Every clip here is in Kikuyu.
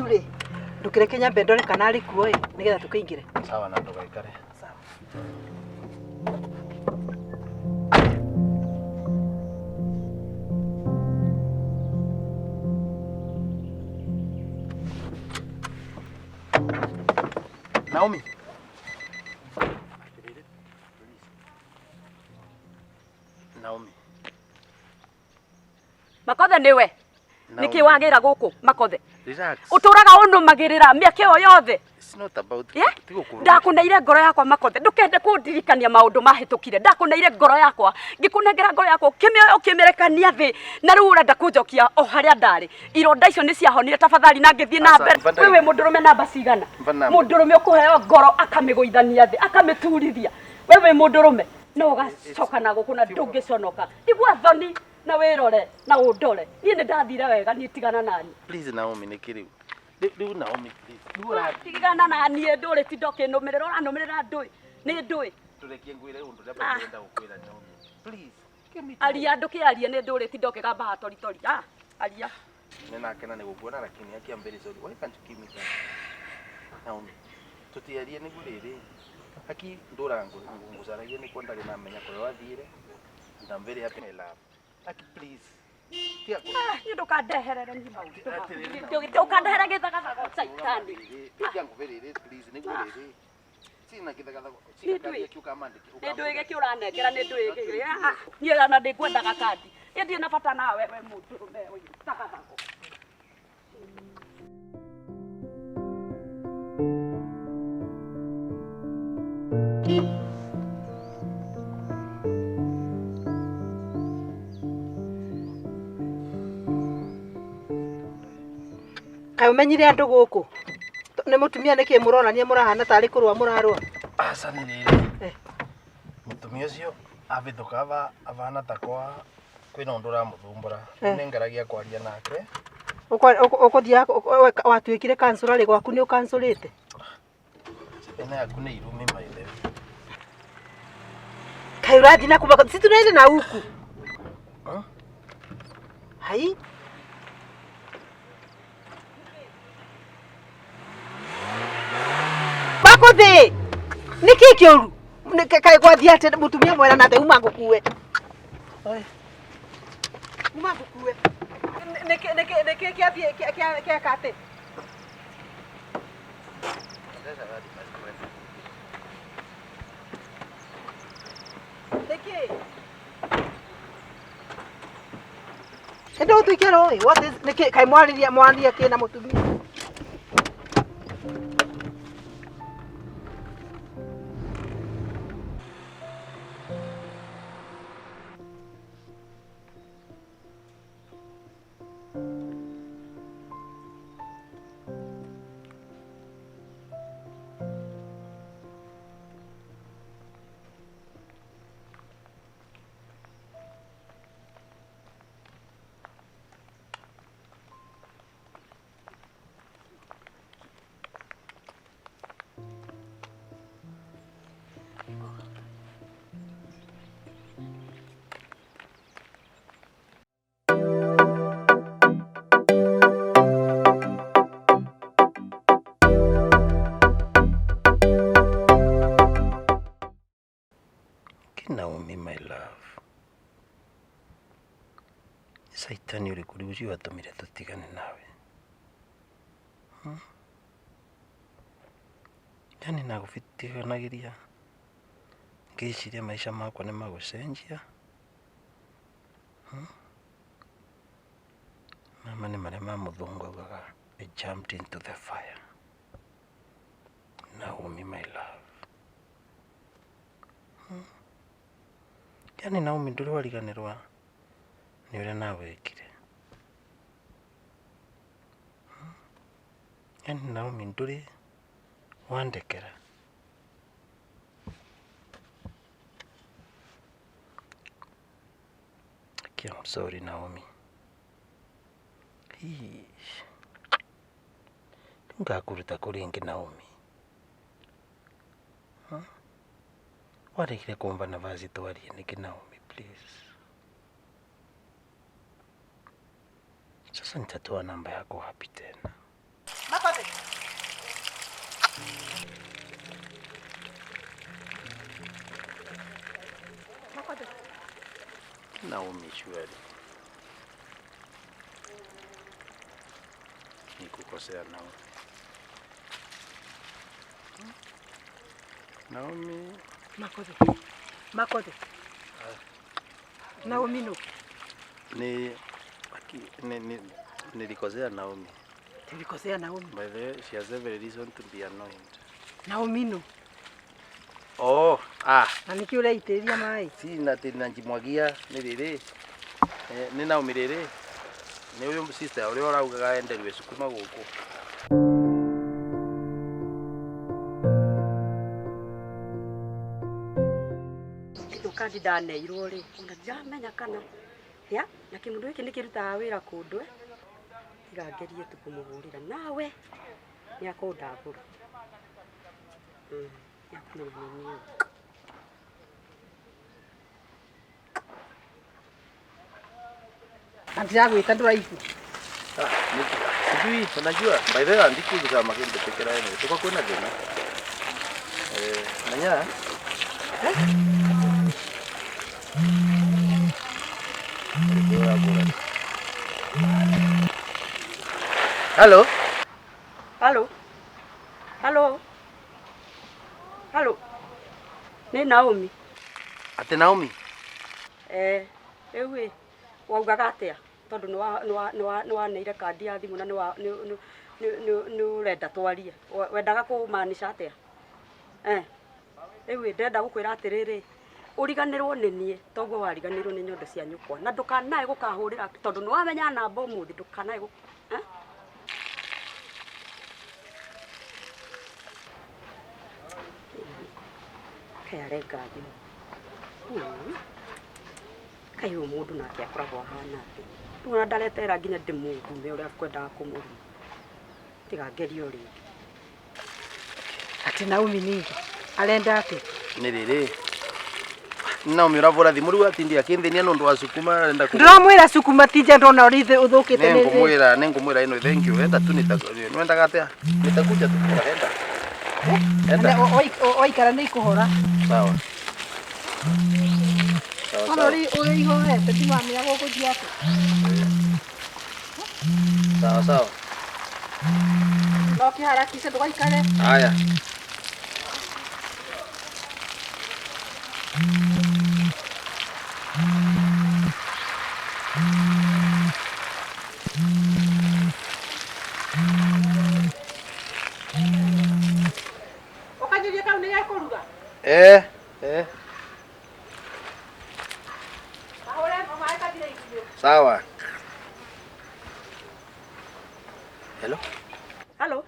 Rĩu rĩ, ndũkĩreke nyambe ndore kana arĩ kuo ĩ, nĩgetha tũkĩingĩre. Sawa, na ndũgaikare. Sawa. Naomi. Naomi. Makothe nĩwe. Naomi. Nĩkĩ wagĩra gũkũ Makothe? Relax. Ũtũraga ũnũmagĩrĩra mĩaka ĩyo yothe. It's not about Yeah? ti gũkũrũmĩrĩra. Ndakũneire ngoro yakwa Makothe, ndũkende kũndirikania maũndũ mahĩtũkire. Ndakũneire ngoro yakwa, ngĩkũnengera ngoro yakwa, ũkĩmĩoya ũkĩmĩrekania thĩ, na rĩu ũrenda kũnjokia o harĩa ndarĩ. Ironda icio nĩ ciahonire tafadhali na ngĩthiĩ na Aca, mbere. mba Wewe wĩ mũndũrũme namba cigana? Mba namba. Mũndũrũme ũkũheo ngoro akamĩgũithania thĩ, akamĩturithia. Wewe wĩ mũndũrũme no ũgacoka na gũkũ na ndũngĩconoka. Igua thoni na wĩrore na ũndore. Niĩ nĩ ndathire wega, niĩ tigana naniĩ. Please Naomi nĩkĩ rĩu? Rĩu Naomi please. Rĩu ũrathiĩ. Tigana na niĩ ndũrĩ tinda ũkĩnũmĩrĩra, ũranũmĩrĩra ndũĩ. Nĩ ndũĩ. Tũrekie ngwĩre ũndũ ũrĩa ndĩrenda gũkwĩra Naomi. Please. Give me time. Aria ndũkĩarie nĩ ndũrĩ tinda ũkĩgamba haha toritori. Ah, aria. Nĩ nakena nĩ gũkuona lakini aki I'm very sorry. Why can't you give me time? Naomi. Tũtiarie nĩguo rĩrĩ. Aki ndũraga ngũcaragia nĩkuo ndarĩ namenya kũrĩa wathiire. And I'm very happy my love. Aki please. Tiga kũ- Ah, niĩ ndũkandeherere niĩ maũndũ. Atĩrĩrĩ, Naomi. Ndũkandehere gĩthagathago caitani. Tiga ngũbe rĩrĩ please nĩguo rĩrĩ. Sina gĩthagathago. Nĩ ndũĩ. Ũkamandĩke. Nĩ ndũĩ gĩkĩ ũranengera nĩ ndũĩ gĩkĩ. Ah, niĩ ona ndĩkwendaga kandi. Niĩ ndirĩ na bata nawe we mũndũrũme ũyũ. Thagathago. Kaĩ ũmenyire andũ gũkũ? Nĩ mũtumia nĩkĩ mũronania mũrahana tarĩ kũrũa mũrarũa? Aca nĩ rĩrĩ. Eh. Mũtumia ũcio avĩtũka avana ta kwa kwĩna ũndũ ũramũthumbũra. Eh. Nĩ ngeragia kwaria nake. Ũkũthiaga watuĩkire kansũra rĩ gwaku nĩ ũkansũrĩte? Ĩno yaku nĩ irumi maithe. Kaĩ ũrathiĩ na kuma si tunaenda na huku. Huh? Hai. Makũthĩ! Nĩkĩ kĩũru? Kaĩ gwathiĩ atĩa mũtumia mwera na uma ngũkue. Uma ngũkue. Nĩkĩ nĩkĩ nĩkĩ kĩathiĩ kĩeka atĩ? Nĩkĩ? Enda ũtuĩke rũĩ. What is nĩkĩ kaĩ mwarĩria mwaria kĩ na mũtumia? Naomi my love. Nĩ caitani ũrĩkũ rĩu ũcio watũmire tũtigane nawe? Yaani nagũbitiganagĩria ngĩciria maica makwa nĩ magũcenjia. Mama nĩ marĩa ma mũthũngũ augaga I jumped into the fire. Naomi my love. Yaani Naomi ndũrĩ wariganĩrwa nĩ ũrĩa nawĩkire. Yaani Naomi ndũrĩ wandekera. Okay, I'm sorry Naomi. Hii. Rĩu ngakũruta kũ rĩngĩ Naomi? Waregire kũmba nafasi twarie nĩkĩ Naomi please? Sasa nitatoa namba yako wapi tena? Naomi surely. Nikukosea Naomi. Naomi. Makothe. Makothe. Naomi no. Ni ni ni nilikosea Naomi. Tulikosea Naomi. By the way, she has every reason to be annoyed. Naomi no. Oh, ah. Na nĩkĩ ũreitĩrĩria maĩ? Si na njimwagia nĩ rĩrĩ. Nĩ Naomi rĩrĩ. Nĩ ũyũ sister ũrĩa ũraugaga enderwe cukuma gũkũ. Ĩno kandi ndaneirwo rĩ, ona ndiramenya kana ya na kĩmũndũ gĩkĩ nĩkĩrutaga wĩra kũndũ tiga ngerie tu kũmũhũrĩra nawe nĩakũndambũra. Nĩakũmenya nĩ niĩ. Na ndĩragwĩta ndũraigua. Sijui, unajua by the way andiki gũthama kĩndũ kĩra ene tuko kwĩna thĩna. Menya Hello. Hello. Hello. Hello. Nĩ Naomi. Ate Naomi? Rĩu ĩ waugaga atĩa tondũ nĩ waneire kandi ya thimũ na nĩ ũrenda twarie. Wendaga kũmaanisha atĩa? Rĩu ĩ ndĩrenda gũkwĩra atĩrĩrĩ, ũriganĩrwo nĩ niĩ toguo wariganĩirwo nĩ nyondo cia nyũkwa na ndũkanae gũkahũrĩra tondũ nĩ wamenya namba ũmũthĩ ndũkanae gũ Kaĩ arenga thimũ. Kaĩ ũyũ mũndũ nake akoragwo ahana atĩa? Rĩu ona ndaretera nginya ndĩmũgume ũrĩa ngwendaga kũmũruma. Tiga ngerie o rĩngĩ. Atĩ Naomi ningĩ arenda atĩ? Nĩ rĩrĩ. Naomi ũravũra thimũ rĩu atindi akĩnthĩnia nĩ ũndũ wa cukuma arenda kũ Ndĩramwĩra cukuma ti nja ndona ũrĩa ũthũkĩte nĩ ngũmwĩra nĩ ngũmwĩra ĩno thank you enda tu nĩwendaga atĩa? Nitakuja tu kũra enda. Enda. Waikara nĩ ikũhora. Sawa. Sawa. Ona ũrĩa ihorete ndimamenya gũgũthiĩ atĩa. Sawa sawa. No kĩharakishe ndũgaikare. Haya. Ũkanyuria kau nĩ gekũruga? Kahũre maĩ kathire igunyũ. Sawa. Hello. Hello.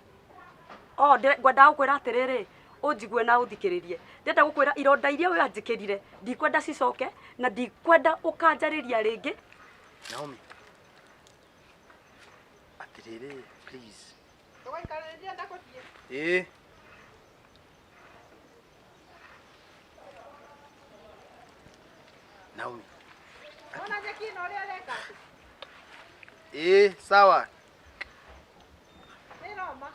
Oh, ngwendaga gũkwĩra atĩrĩrĩ, ũnjigue na ũthikĩrĩrie. Ndĩrenda gũkwĩra ironda iria wanjĩkĩrire ndikwenda cicoke na ndikwenda ũkanjarĩria rĩngĩ. Naomi. Atĩrĩrĩ, please. Ndũgaikare ndĩrenda gũthiĩ. Naomi. Ona nyeki ĩno ũrĩa ĩreka atĩ? Sawa. Nĩ ĩroma.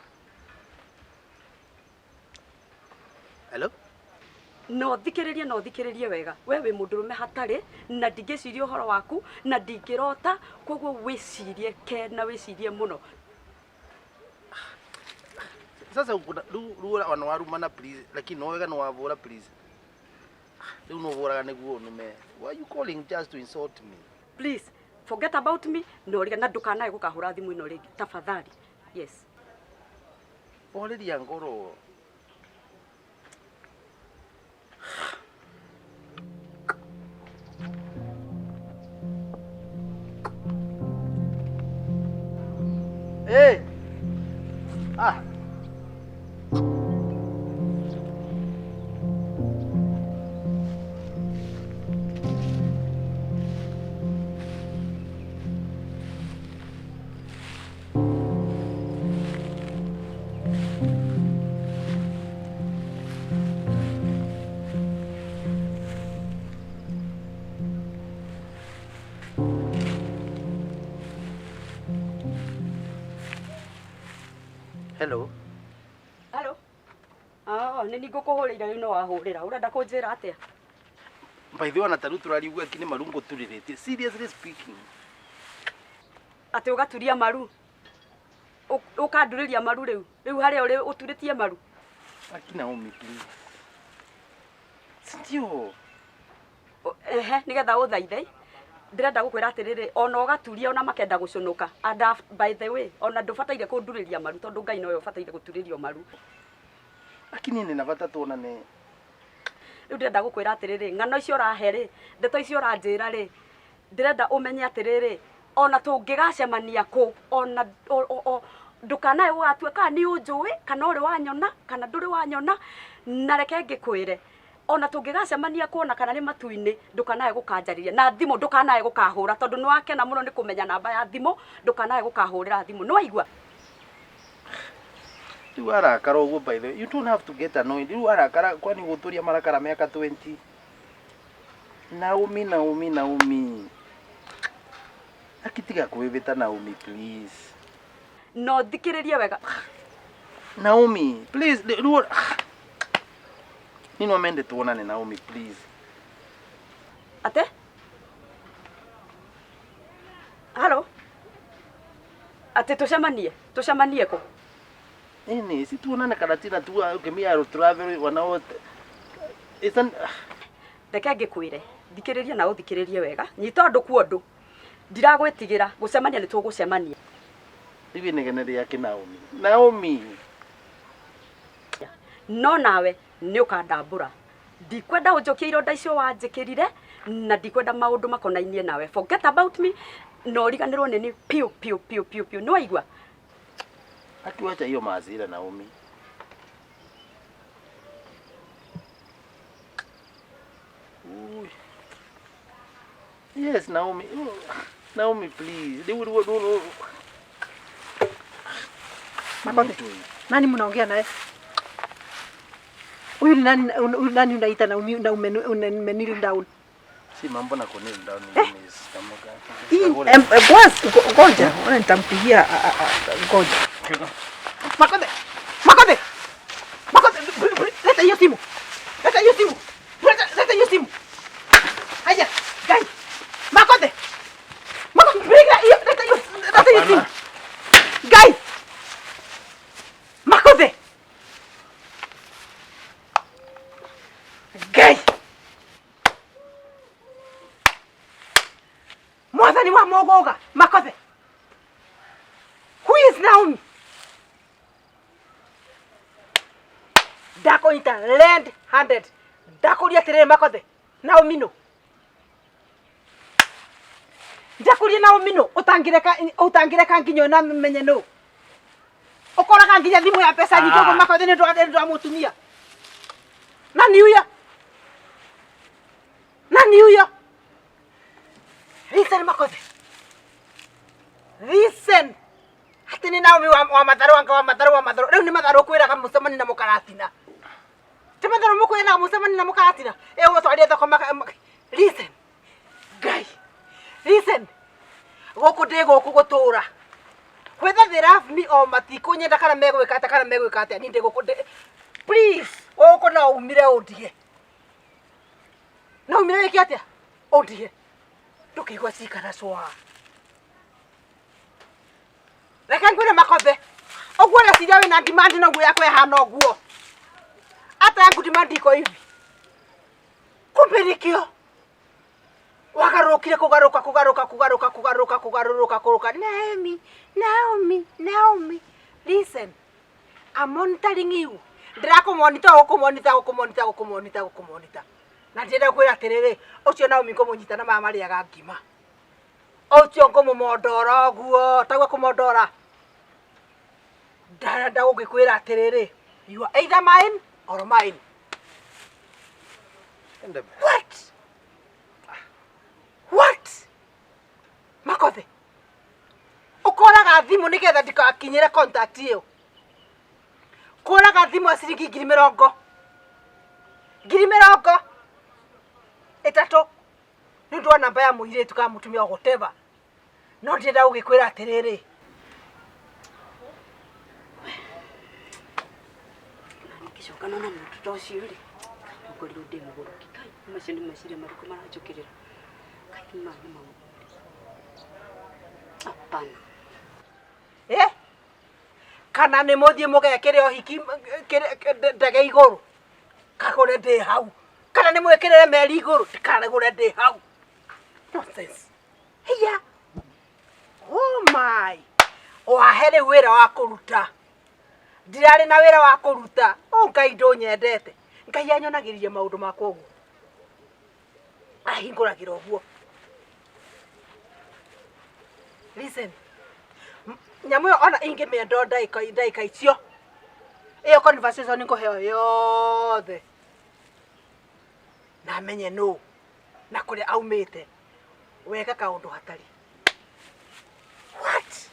Hello? No thikĩrĩrie no thikĩrĩrie wega. We wĩ mũndũrũme hatarĩ na ndingĩciria ũhoro waku na ndingĩrota koguo wĩcirie ke na wĩcirie mũno. Sasa rĩu ona warumana please lakini no wega nĩ wavũra please. Rĩu no ũvũraga nĩguo ũnume. Why are you calling just to insult me? Please forget about me no riga na ndũkanae gũkahũra thimũ ĩno rĩngĩ tafadhali. Yes. Horeria ngoro. Hey. Ah. Hello. Hello. Ah, nĩ niĩ ngũkũhũrĩire rĩu no wahũrĩra. Ũrenda kũnjĩra atĩa? By the way, ona tarĩu tũrariugua kini maru ngũturĩrĩtie. Seriously speaking. Atĩ ũgaturia maru, ũkandurĩria maru rĩu rĩu harĩa ũrĩ ũturĩtie maru. Aki Naomi, please. Sindio? Ehe, nĩgetha ũthaithe ndĩrenda gũkwĩra atĩrĩrĩ, ona ũgaturia ona makenda gũcũnũka. And by the way, ona ndũbataire kũndurĩria maru tondũ Ngai nowe ũbataire gũturĩrio maru. Aki niĩ nĩna bata tuonane. Rĩu ndĩrenda gũkwĩra atĩrĩrĩ, ng'ano icio ũrahe rĩ, ndeto icio ũranjĩra rĩ, ndĩrenda ũmenye atĩrĩrĩ, ona tũngĩgacemania kũ, ona ndũkanae gũgatua kana nĩ ũnjũĩ kana ũrĩ wanyona kana ndũrĩ wanyona. Na reke ngĩkwĩre, ona tũngĩgacemania kuona kana nĩ matu-inĩ, ndũkanae gũkanjarĩria na thimũ, ndũkanae gũkahũra tondũ nĩ wakena mũno nĩ kũmenya namba ya thimũ, ndũkanae gũkahũrĩra thimũ, nĩ waigua? Rĩu arakara ũguo, by the way, you don't have to get annoyed. Rĩu arakara kwani gũtũria marakara mĩaka 20. Naomi, Naomi, Naomi. Akitiga kwĩvĩta Naomi, please. No thikĩrĩrie wega. Naomi, please, rĩu niĩ no mende tuonane Naomi, please. Ate? Halo? Atĩ tũcemanie? Tũcemanie kũ? Nini, si tuonane Karatina tu ukimia travel wanao It's an Reke ngĩkwĩre, thikĩrĩria na ũthikĩrĩrie wega. Nyita ũndũ kwa ũndũ. Ndiragwĩtigĩra, gũcemania nĩ tũgũcemania. Rĩu inegene rĩake Naomi. Naomi. No nawe nĩ ũkandambũra. Ndikwenda ũnjokie ironda icio wanjĩkĩrire na ndikwenda maũndũ makonainie nawe. Forget about me na ũriganĩrwo nĩ niĩ piũ piũ piũ piũ piũ. Nĩ waigua? Akiwacha hiyo maasira Naomi. Ui. Yes, Naomi. Oh, Naomi, please. Rĩu rĩu rĩu. Makote. Nani mnaongea naye? Huyu ni nani? Huyu nani unaita na na umenil down? Si mambo na kunil down ni tamuka. Hii ngoja, ona nitampigia ngoja. Makote. Makote. Makote, leta hiyo simu. Leta hiyo simu. Leta, leta hiyo simu. Haya, guys. Makote. Makote, piga hiyo, leta hiyo, leta hiyo simu. Guys. Makote. Guys. Mwathani wa mogoga, Makote. Who is Naomi? Ndakũnyita red handed. Ndakũria atĩrĩrĩ Makote, Naomi nũ? Ndakũria Naomi nũ? Ũtangĩreka ũtangĩreka nginya ona menye nũ? Ũkoraga nginya thimũ ya mbeca nyingĩ ũguo Makote nĩ ũndũ wa mũtumia. Nani huyo? Nani huyo? Listen Makote. Listen. Ati nĩ Naomi wa matharũ anga wa matharũ wa matharũ. Rĩu nĩ matharũ kwĩraga mũcemani na mũkaratina. Ti matharũ mũkwĩraga mũcemani na mũkaratina. Ĩ ũgũtwarire thoko maka. Listen. Ngai. Listen. Gũkũ ndĩ gũkũ gũtũra. Whether they love me or matikũnyenda kana megwĩka atĩa kana megwĩka atĩa, niĩ ndĩ gũkũ ndĩ. Please, gũkũ no umire ũndige. No umire wĩke atĩa? Ũndige. Ndũkĩigua cikara cwa. Reke ngwĩre Makothe, ũguo ũreciria wĩna demand noguo yakwa ĩhana ũguo. Hata yangu demand iko hivi. Kumbe nĩkĩo wagarũrũkire kũgarũka kũgarũka kũgarũka kũgarũka kũgarũrũka kũrũka. Naomi, Naomi, Naomi, listen. I'm monitoring you. Ndĩrakũmonita gũkũmonita gũkũmonita gũkũmonita gũkũmonita. Na ndĩrenda kwĩra atĩrĩrĩ, ũcio Naomi ngũmũnyita na maya marĩaga ngima. Ũcio ngũmũmondora ũguo, taguo kũmondora. Ndarenda gũgĩkwĩra atĩrĩrĩ, you are either mine or mine. What? What? Makothe. Ũkoraga thimũ nĩgetha ndikakinyĩre contact ĩyo. Kũraga thimũ ya ciringi ngiri mĩrongo. 30,000. Nĩ ũndũ wa namba ya mũirĩtu kana mũtumia whatever. No ndĩrenda gũgĩkwĩra atĩrĩrĩ. Ngĩcoka nona mũndũ ta ũcio rĩ. Ngorirwo ndĩ mũgũrũki. Kai macio nĩ meciria marĩkũ maranjũkĩrĩra? Kai maya nĩ maũndũ. Hapana. Eh? Kana nĩ mũthiĩ mũgekĩre ũhiki ndege igũrũ kagũre ndĩ hau, kana nĩ mwĩkĩrĩre meri igũrũ kagũre ndĩ hau. Nonsense. Hiya. Oh my. Wahe rĩu wĩra wa kũruta. Ndirarĩ na wĩra wa kũruta. Oh Ngai ndũnyendete. Ngai anyonagĩrĩria maũndũ makwa ũguo. Ahingũragĩra ũguo. Listen. Nyamũ ĩyo ona ingĩmĩenda o ndagĩka icio, ĩyo conversation ngũheo yothe na menye nũ na kũrĩa aumĩte, weka kaũndũ hatarĩ. What?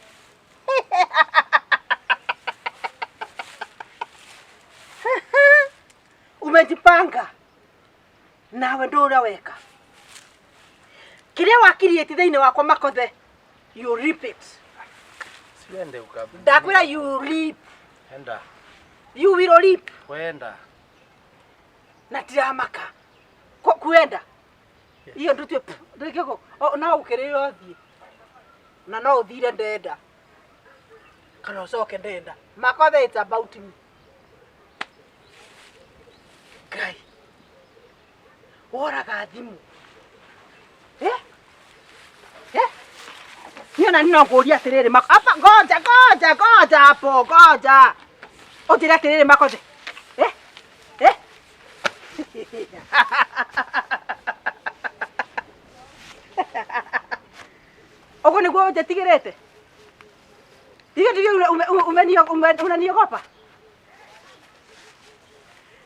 Umejipanga nawe ndũrĩa weka kĩrĩa wakiriĩti thĩinĩ wakwa Makothe, you reap it. Siende ukabi. Ndakwĩra you reap. Enda. You will reap. Kwenda. Na tiramaka kuenda iyo ndutue ndikiko no ukirire uthie na no uthire ndenda kana ucoke ndenda. Makothe, it's about me. Ngai woraga thimu, eh eh, niĩ ona no ngũria atĩrĩrĩ, apa, ngoja ngoja ngoja hapo, ngoja ũnjĩre atĩrĩrĩ Makothe, eh eh, ũguo nĩguo ũnjĩtigĩrĩte? Hiyo ndio unaniogopa?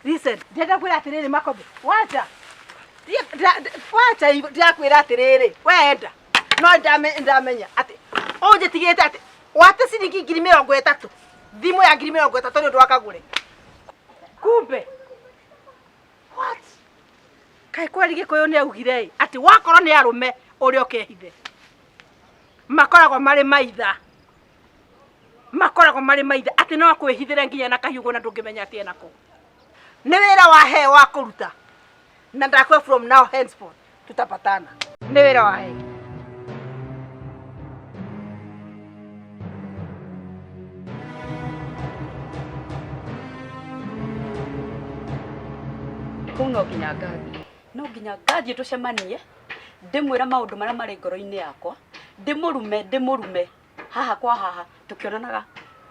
Listen, ndĩrenda kwĩra atĩrĩrĩ Makothe, wacha wacha, ndĩrakwĩra atĩrĩrĩ, wenda no ndamenya atĩ ũnjĩtigĩte atĩ wate ciringi 30,000, thimũ ya 30,000 nĩ ũndũ wa kagũre. Kumbe what? Kaĩ kweri Gĩkũyũ nĩ augire ĩ atĩ wakorwo nĩ arũme ũrĩa ũkehithe makoragwo marĩ maitha, makoragwo marĩ maitha atĩ no akwĩhithĩre nginya na kahiũ na ndũngĩmenya atĩ enako. Nĩ wĩra wa he wa kũruta na ndakwe from now henceforth tutapatana. Nĩ wĩra wa he. Kũu no nginya ngathiĩ, no nginya ngathiĩ tũcemanie, ndĩmwĩre maũndũ marĩa marĩ ngoro-inĩ yakwa, ndĩmũrume ndĩmũrume haha kwa haha tũkĩonanaga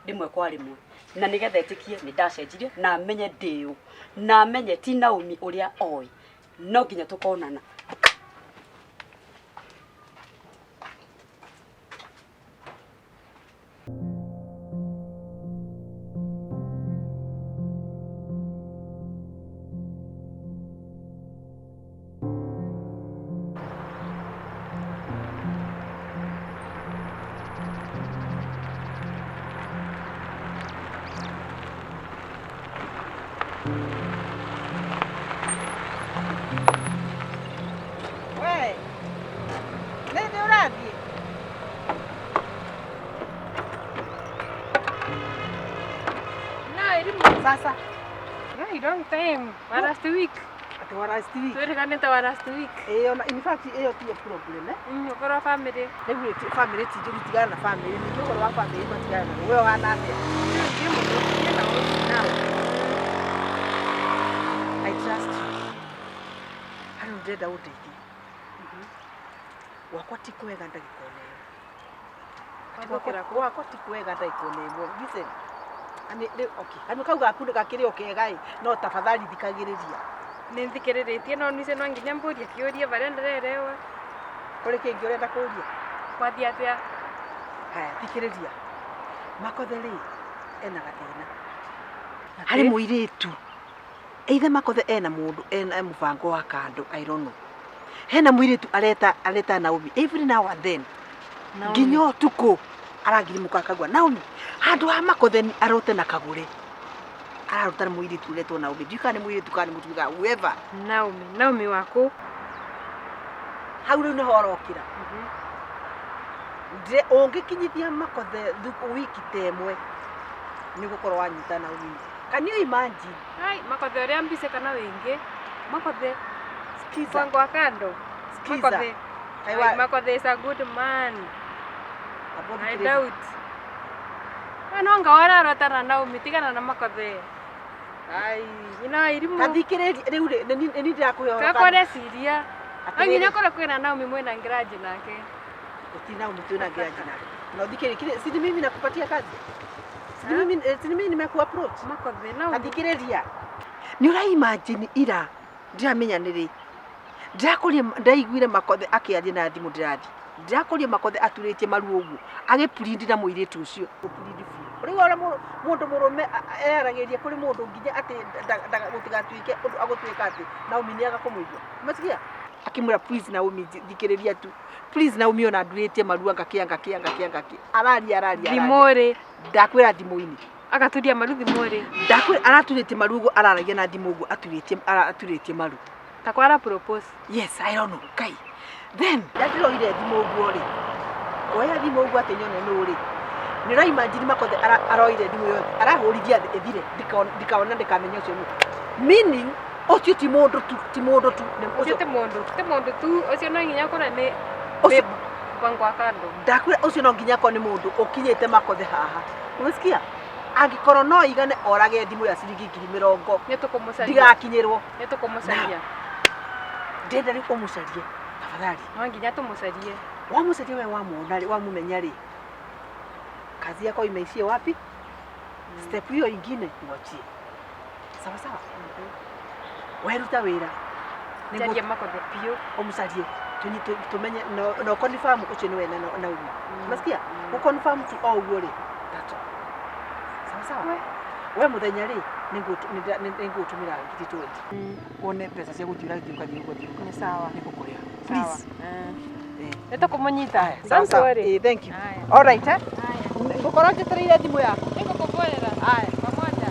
rĩmwe kwa rĩmwe, na nĩgetha etĩkie nĩ ndacenjirie na amenye ndĩũ na amenye ti Naomi ũrĩa oĩ. No nginya tũkonana. We nĩ thĩ ũrathiĩ? No, Elimu. Sasa. Yeah, long time. Wa last week. Atĩ wa last week. Twĩrĩganĩte wa last week. Ĩyo na in fact ĩyo tiyo problem, eh. Ũhoro wa family. Rĩu rĩ, family ti njũru, tigana na family. Ningĩ ũhoro wa family matigana naguo. We ũhana atĩa? Ndiĩ mũthũku, ndiĩ na ũũru. Now I trust you. Harĩ ndĩrenda ũndeithie. Gwakwa ti kwega ndagĩka ona ĩmwe. Wathũkĩra kũ? Gwakwa ti kwega ndagĩka ona ĩmwe. Listen. Ani rĩu okay. Kanua kau gaku gakĩrĩ o kega ĩ, no tafadhali thikagĩrĩria. Nĩ thikĩrĩrĩtie no nice no nginya mbũrie kĩũria barĩa ndĩrerewa. Kũrĩ kĩngĩ ũrenda kũria? Kwathiĩ atĩa? Haya, thikĩrĩria. Makothe rĩ, ena gathĩna. Harĩ mũirĩtu. Either Makothe ena mũndũ ena mũbango wa kando, I don't know. Hena mũirĩtu areta Naomi every now and then. Nginya ũtukũ aragirimũka akagua Naomi. Handũ ha Makothe arote na kagũre. Ararota mũirĩtu ũretwo Naomi. Ndiũĩ kana nĩ mũirĩtu kana nĩ mũtumia, whoever. Naomi, Naomi waku. Hau rĩu nĩho ũrokĩra. Ũngĩkinyithia Makothe wiki ta ĩmwe nĩ ũgũkorwo wanyita Naomi. Can you imagine? Ai, Makothe ũrĩa mbice kana wĩngĩ? Makothe. Sikiza. Mpango wa kando. Sikiza. Makothe. Kaiwa- Ai, Makothe is a good man. Abo I thikĩrĩria. doubt. Anonga wararota na Naomi tigana na Makothe. Ai, ina irimu. Ta thikĩrĩria rĩu rĩ nĩ niĩ ndĩrakũhe ũhoro kana- Kakore ciria. Atĩrĩrĩ. Anginya korwo kwĩna Naomi mwĩna ngiraji nake. Utina umtuna ngiraji nake. Na uthikĩrĩrie si ni mimi nakupatia kazi. Si ni mimi si ni mimi nimekuapproach. Makothe Naomi. Athikĩrĩria. Nĩ ũra imagine ira ndiramenya nĩ rĩ. Ndĩrakũria ndaiguire Makothe akĩaria na thimũ ndĩrathi. Ndĩrakũria Makothe aturĩtie maru ũguo agĩpurindi na mũirĩtu ũcio. Gũpurindi biũ. Rĩu ũrĩa mũndũ mũrũme eyaragĩria kũrĩ mũndũ nginya atĩ gũtigatuĩke ũndũ agũtuĩka atĩ Naomi nĩ aga kũmũigua. Umesikia? Akĩmwĩra please Naomi thikĩrĩria tu. Please Naomi ona ndurĩtie maru anga kĩ anga kĩ anga kĩ anga kĩ. Araria araria. araria. Thimũ-rĩ. Ndakwĩra thimũ-inĩ. Agaturia maru thimũ-rĩ. Ndakwĩra araturĩtie maru ũguo araragia na thimũ ũguo aturĩtie aturĩtie maru. Ta kwara propose. Yes, I don't know. Kai. Then, ndatiroire thimũ ũguo rĩ. Oya thimũ ũguo atĩ nyone nũ rĩ. Nĩ ũra imagine Makothe aroire thimũ yothe. Arahũrithia thĩ ĩthire. Ndikaona ndikamenya ũcio nũ. Meaning ũcio ti mũndũ tu, ti mũndũ tu. Nĩ Ũcio ũcio ti mũndũ, ti mũndũ tu, ũcio no nginya akorwo nĩ Ũcio- babe mpango wa kando. Ndakwĩra ũcio no nginya akorwo nĩ mũndũ ũkinyĩte Makothe haha. Umesikia? Angĩkorwo no igane orage thimũ ya ciringi ngiri mĩrongo. Nĩ tũkũmũcaria. Ndigakinyĩrwo. Nĩ tũkũmũcaria. Ndĩrenda rĩu ũmũcarie tafadhali. No nginya tũmũcarie. Wamũcaria we wamuona rĩ, wamũmenya rĩ, kazi yako imeishia wapi? Step hiyo ingine uachie. Sawa sawa. Weruta wĩra. Nĩguo Njarie Makothe biũ. ũmũcarie tumenye no confirm ũcio nĩwe na Naomi. Umesikia? Gũ-confirm tu o ũguo rĩ. That's all. Sawa sawa. We mũthenya rĩ nĩngũgũtũmĩra ngiri 20. Wone mbeca cia gũthiĩ ũrathiĩ ũgathiĩ ũgathiĩ. Nĩ sawa. Nĩngũkũrĩha. Sawa. Please. Nĩ tũkũmũnyita. Sawa Don't sawa. worry. Thank you. Haya. All right, eh? Ngũkorwo njetereire thimũ yaku. Nĩngũkũbũrĩra. Haya. Pamoja.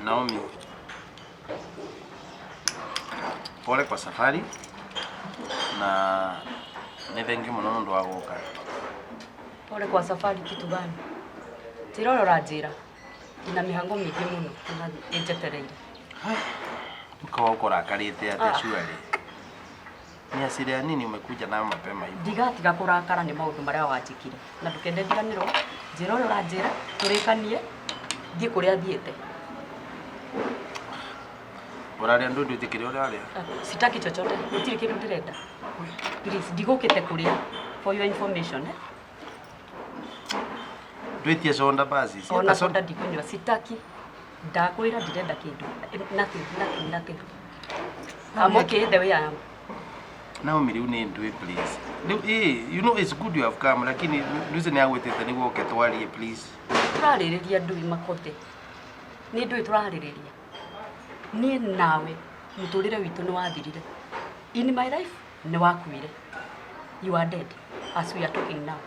Naomi, pole kwa safari na nĩ thengiũ mũno nĩ ũndũ wa gũka. Pole kwa safari kitu gani? Njĩra ũrĩa ũranjĩra. Ndina mĩhango mĩingĩ mũno na ĩnjetereire. Ukawa uko rakarĩte atĩa Ah. surely? Ni hasira ya nini umekuja nayo mapema hivi? Ndigatiga kũrakara nĩ maũndũ marĩa wanjĩkire. Na ndũkende ndiganĩrwo. Njĩra ũrĩa ũranjĩra tũrĩkanie thiĩ kũrĩa thiĩte. Ũrarĩa ndũ ndwĩtĩkĩre ũrarĩa. Sitaki chochote, gũtirĩ kĩndũ ndĩrenda. Please, ndigũkĩte kũrĩa for your information, eh? Ndwĩtie soda basi. Si Ona hata soda ndikũnyua, sitaki. Ndakwĩra ndirenda kĩndũ. Nothing, nothing, nothing. I'm okay the way I am. Naomi rĩu nĩ ndwĩ please. Rĩu you know it's good you have come lakini Lucy nĩ agwĩtĩte nĩguo ũke twarie please. Tũrarĩrĩria ndũi Makothe. Nĩ ndũĩ tũrarĩrĩria. Niĩ nawe mũtũrĩre witũ nĩ wathirire. In my life nĩ wakuire. You are dead as we are talking now.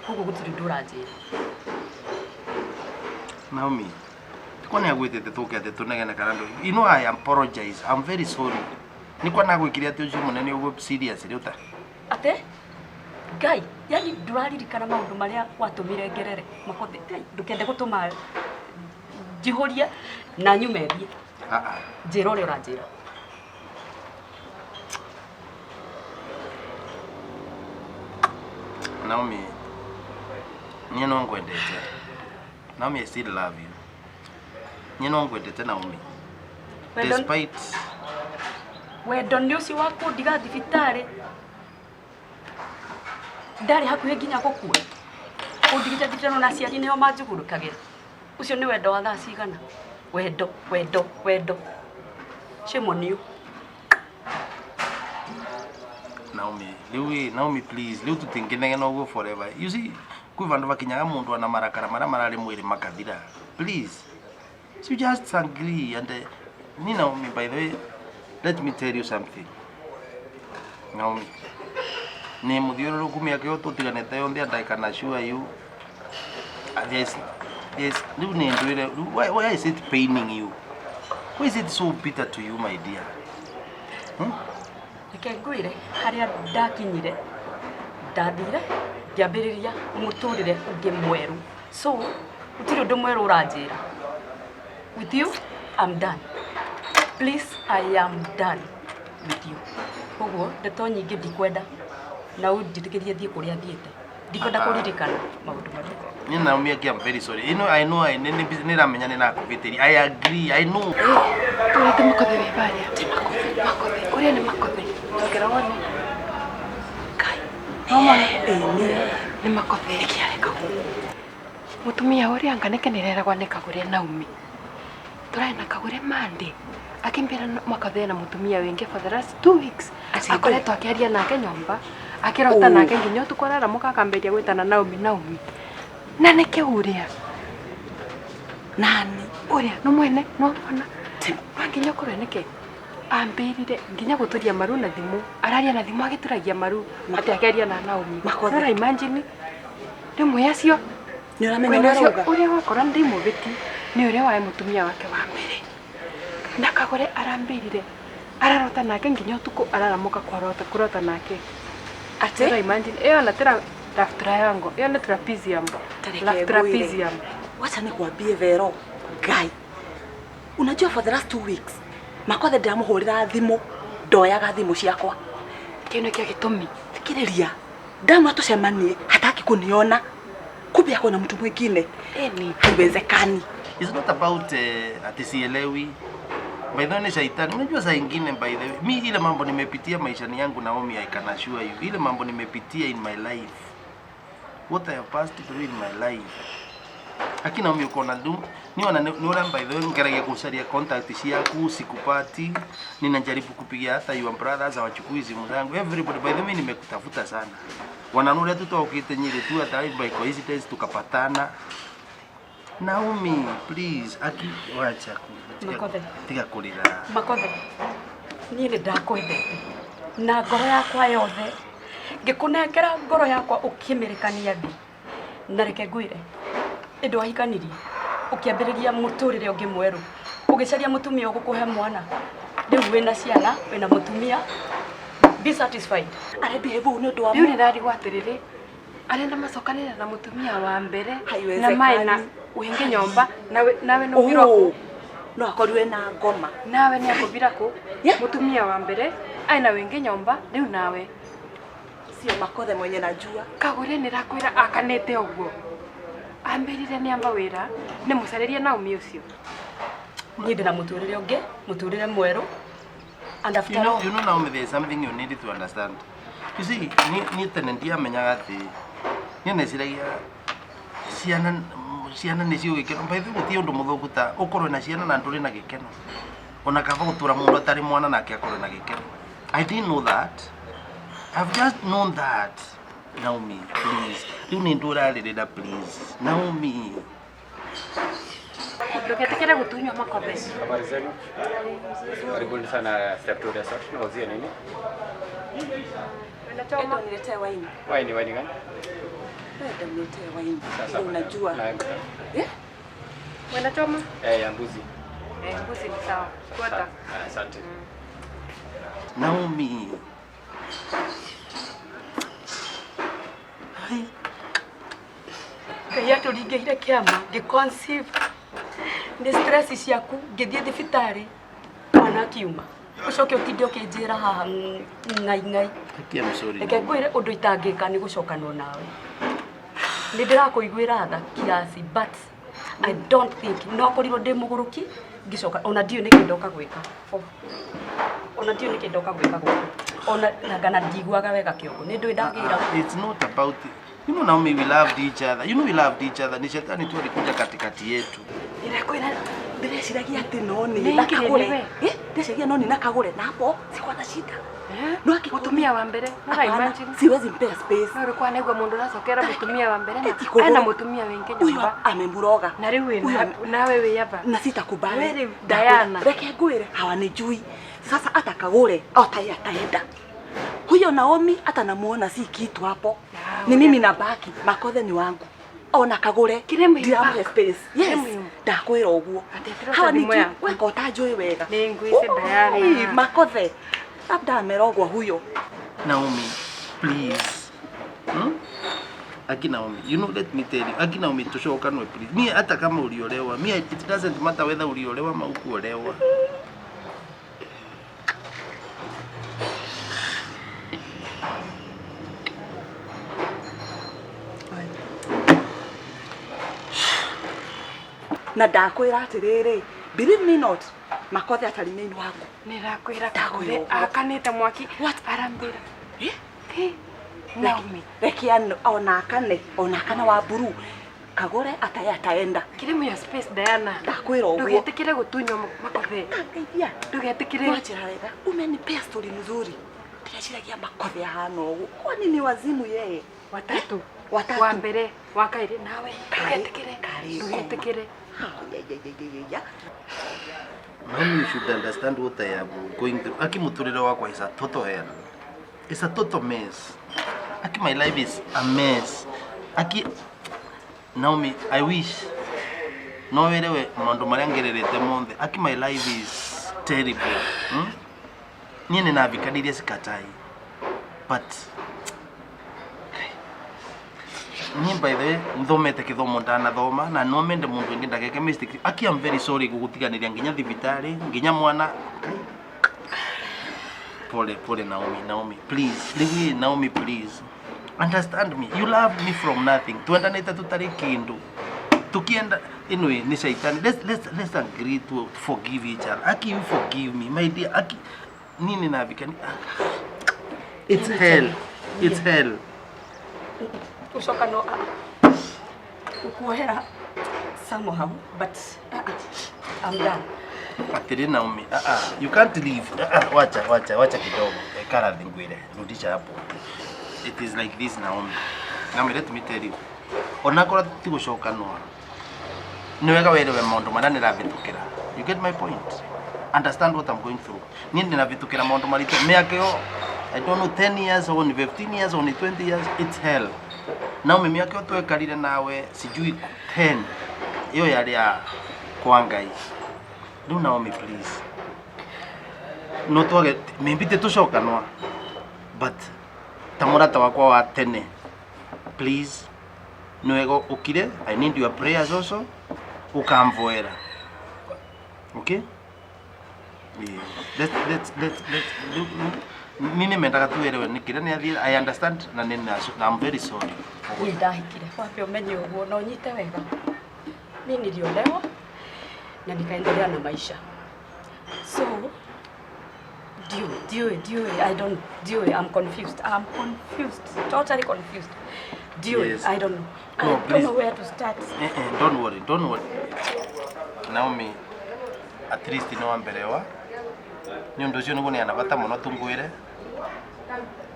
Koguo gũtirĩ ũndũ ũranjĩra. Naomi, kwa nĩ agwĩtĩte tũke atĩ tũnegene kana ndũ. You know I apologize. I'm very sorry. Nĩ kwa nagwĩkire atĩ ũcio mũnene ũguo serious rĩu ta. Ate? Ngai, yani ndũraririkana maũndũ marĩa watũmire ngerere. Makothe, Ngai, ndũkende gũtũma njihũrie na nyume thiĩ. Ah ah. Njĩra ũrĩa ũranjĩra. Naomi, niĩ no ngwendete. Naomi, I still love you. Niĩ no ngwendete Naomi. Wendo- Despite Wendo nĩ ũcio wa kũndiga thibitarĩ. Ndarĩ hakuhĩ nginya gũkua. Ũndigĩte thibitarĩ ona aciari nĩo manjugurũkagĩra. Ũcio nĩ wendo wa thaa cigana? Wendo, wendo, wendo. Shame on you. Naomi, rĩu Naomi please, rĩu tũtingĩnegena ũguo forever. You see, kwĩ vandũ vakinyaga mũndũ ana marakara marĩa mararĩ mwĩrĩ makathira. Please. So you just agree and ni Naomi, by the way, let me tell you something. Naomi, ni mũthiũrũrũku mĩaka ĩyo tũtiganĩte yothe and I can assure you there's rĩu nĩ ndwĩre, why is it paining you? Why is it so bitter to you, my dear? Reke ngwĩre harĩa ndakinyire, ndathire ngĩambĩrĩria mũtũrĩre ũngĩ mwerũ. So gũtirĩ ũndũ mwerũ ũranjĩra. With you, I'm done. Please, I am done with you. Koguo ndeto nyingĩ ndikwenda na ũnjĩtĩkĩrie thiĩ kũrĩa thiĩte. Ndikwenda kũririkana maũndũ marĩa. Ni Naomi aki, I'm very sorry. You know, I know, I nĩ ramenya nĩ nakũvĩtĩria. I agree, I know. Tũrĩa ti Makothe wĩ barĩa. Ti Makothe. Makothe. Ũrĩa nĩ Makothe. Tongera wone. Ngai. No mone. Nĩ Makothe. Nĩkĩ gũkũ? Mũtumia ũrĩa anga nĩke nĩreragwa nĩ Kagũre Naomi. Tũrarĩ na Kagũre Monday. Akimbĩra Makothe na mũtumia wĩngĩ for the last 2 weeks. Akoretwo akĩaria nake nyũmba. Akĩrota nake nginya ũtukũ araramũka akambĩrĩria gwĩtana Naomi Naomi. Na nĩkĩ ũrĩa? Nani? Ũrĩa no mwene no mwana. No nginya ũkorwo nĩkĩ ambĩrire nginya gũtũria maru na thimũ. Araria na thimũ agĩtũragia maru atĩ akĩaria na Naomi. Makothe. No imagine rĩmwe acio Nĩ ũramenya kwĩna ũrĩa ũcio ũrauga? ũrĩa wakora ndĩmũvĩti nĩ ũrĩa wae mũtumia wake wa mbere. Na Kagũre arambĩrire ararota nake nginya ũtukũ araramũka kwarota kũrota nake. Atĩ? Ora imagine ĩyo na tĩra love triangle ĩyo nĩ trapezium. Tareke Love ngwĩre. trapezium. Wacha nikwambie Vero, Ngai. Unajua for the last 2 weeks Makothe ndĩramũhũrĩra thimũ, ndoyaga thimũ ciakwa. Kĩu nĩkĩo gĩtũmi. Thikĩrĩria, ndamwĩra tũcemanie, hataki kuniona. Kumbe ako na mtu mwingine. Ĩni. Haiwezekani. It's not about ati sielewi. By the way, ni shaitani. Unajua saa ingine by the way, mi ile mambo nimepitia maishani yangu Naomi, I can assure you. Ile mambo nimepitia in my life. What I have passed through in my life. Lakini Naomi uko na du ni wana ni wana by the way ngeragia kusaria contact ciaku sikupati. Ninajaribu kupigia hata your brothers hawachukui simu zangu. Everybody by the way nimekutafuta sana. Wananuria tu tokite nyiri tu hata by coincidence tukapatana. Naomi, please, aki wacha Makothe. tiga kurira. Makothe, niĩ nĩ ndakwendete na ngoro yakwa yothe ngĩkũnengera ngoro yakwa ũkĩmĩrekania thĩ. Na reke ngwĩre, ĩndĩ wahikanirie ũkĩambĩrĩria mũtũrĩre ũngĩ mwerũ, ũgĩcaria mũtumia ũgũkũhe mwana. Rĩu wĩna ciana, wĩna mũtumia, be satisfied. Arebehave ũũ nĩ ũndũ wa Rĩu nĩrarigwo atĩrĩrĩ arenda macokanĩre na mũtumia wa mbere na Haiwezekani. mae na wingi nyomba nawe nawe nũbirwo Oh, kũ no akorirwe na ngoma. Nawe nĩ akũbira kũ Yeah. mũtumia wa mbere aina wingi nyomba rĩu nawe Sio Makothe mwenye najua. Kagũre nĩrakwĩra akanĩte ũguo ambĩrire nĩ amba wĩra nĩ mũcarĩrie Naomi ũcio. Niĩ ndĩna mũtũrĩre ũngĩ, mũtũrĩre mwerũ. And after You know, all, you know Naomi, there is something you need to understand. You see, ni tene ndiamenyaga atĩ niĩ neciragia ciana ciana nĩcio gĩkeno. By the way, gũtirĩ ũndũ mũthũku ta ũkorwo na ciana na ndũrĩ na gĩkeno. Ona kaba gũtũra mũndũ atarĩ mwana nake akorwo na gĩkeno. I didn't know that. I've just known that. Naomi, please. Rĩu nĩ ndũrarĩrĩra, please. Naomi. Ndũgetĩkĩre gũtunywo makothe. Habari zenu? Karibuni sana Step 2 Resort. Nauzia nini? Enda uniletee waini. Waini, waini gani? Enda uniletee waini. Sasa Ndio unajua. Na, Eh? Mwenda choma? eh, ya mbuzi. Eh, mbuzi ni sawa. Kwata. Ah, Asante. Naomi. Hai. Ngai atũringĩire kĩama ngĩ-conceive nĩ stress ciaku ngĩthiĩ thibitarĩ mwana akiuma ũcoke ũtinde ũkĩnjĩra haha ngai ngai. Aki, I'm sorry. Reke ngwĩre ũndũ itangĩka nĩ gũcokanwo nawe. Nĩ ndĩrakũiguĩra tha kiasi, but I don't think no korirwo ndĩ mũgũrũki ngĩcoka. Ona ndiũĩ nĩkĩ ndoka gwĩka. Oh. Ona ndiũĩ nĩkĩ ndoka gwĩka gũkũ ona nangana ndiguaga wega kĩongo nĩ ndũĩ ndagĩra. It's not about, you know, Naomi, we loved each other. You know we loved each other. Ni shetani tu alikuja katikati yetu. Ndĩrekwĩra ndĩreciragia atĩ no nĩ Nĩ na kagũre. nĩwe. Eh, ndĩreciragia no nĩ na kagũre na hapo sikuwa na shida. No akigũtumia Mũtumia wa mbere. No Hapana, imagine. siwezi mpea space. No ũrĩkwa naigua mũndũ ũracokera mũtumia wa mbere na Eti kũgũrũ. ena mũtumia wĩngĩ Huyo nyũmba. amemuroga. Na rĩu Huyo wĩna nawe wĩ aba. Na sitakubali. Wewe rĩu Diana. Reke ngwĩre hawanijui. Sasa hata kagũre otaye ataenda. Huyo Naomi hata namuona si kitu hapo. Ah, Ni mimi nabaki, makothe ni wangu. Ona kagũre Kire muhimu ndiramuhe bak. space. Kire Yes, muhimu. ndakwĩra ũguo. Atetera Hawa thimũ nijui yaku. weka ũtanjũĩ wega. Nĩ ngwĩce Diana. Oi, makothe labda amerogwa huyo. Naomi, please. Hmm? Aki Naomi, you know, let me tell you. Aki Naomi, tushokanwe please. Mi hata kama uliolewa, mi it doesn't matter whether uliolewa ama hukuolewa. Na ndakwĩra atĩrĩrĩ, believe me not, makothe atarĩ main wangu. Nĩ ndakwĩra Ndakwĩra kagũre ũguo. akanĩte mwaki. What? Arambĩra. Eh? Hey, Naomi. Reke ona akane, ona akane wa buru kagũre ataye ataenda. Kire muhimu space Diana. Ndakwĩra ũguo. Ndũgetĩkĩre gũtunywo makothe. Ngeithia. Ndũgetĩkĩre. Nwanjĩra wega, umenipea story mzuri. Ndĩreciragia makothe ahana ũguo, kwani ni wazimu yeye? Watatu. Watatu. Wa mbere, wa kaĩrĩ nawe. Karĩ- Ndũgetĩkĩre. karĩ Ndũgetĩkĩre. Ayayayayaya. Naomi, you should understand what I am going through. Aki muturire wakwa is a total hell. It's a total mess. Aki, my life is a mess. Aki, Naomi, I wish no werewe maundu maria ngererete monthe. Aki, my life is terrible. Hmm? Niĩ nĩ navikanirie sikatai. But niĩ by the way nthomete gĩthomo ndanathoma na no mende mũndũ ũngĩ ndageke mistake. Aki, I'm very sorry gũgũtiganĩria nginya thibitarĩ nginya mwana. Pole pole Naomi, Naomi please, rĩu Naomi please understand me. You loved me from nothing. Twendanĩte tũtarĩ kĩndũ tukienda. Anyway, ni shaitani. Let's agree to forgive each other. Aki, you forgive me, my dear. Aki, nini navikani, it's hell, it's hell. Gũcokanwo ukuohera somehow, but I'm done. Atiri Naomi, ah ah, you can't leave. Ah ah, wacha wacha wacha kidogo. Ekara thingwire, rudisha hapo. It is like this, Naomi. Naomi, let me tell you. Onakorwo ti gũcokanwo. Nĩ wega werewe maũndũ marĩa nĩravĩtũkĩra. You get my point? Understand what I'm going through. Niĩ ndĩravĩtũkĩra maũndũ maritũ. Mĩaka ĩyo, I don't know, 10 years or 15 years or 20 years, it's hell. Naomi, mĩaka ĩyo twekarire nawe, sijui 10. Ĩyo yarĩ ya kwa Ngai. Rĩu Naomi, please. No twage maybe tũcokanwa, but ta mũrata wakwa wa tene, please, nĩ wega ũkire. I need your prayers also. Ũkamvoera, okay? Yeah. Let's, nini mendaga tuerewe nĩ kĩrĩa nĩ athiĩ. I understand na nĩ I'm very sorry. Niĩ ndahikire wambe ũmenye ũguo na ũnyite wega. Niĩ niliolewa Na nikaendelea na maisha. So ndiũĩ, I don't, ndiũĩ, I'm confused. I'm confused, totally confused. Ndiũĩ. Yes. I don't know. I No, don't please. know where to start. Eh, eh, don't worry, don't worry. Naomi, at least nĩ wamberewa nĩ ũndũ ũcio nĩguo nĩ ana bata mũno tungwĩre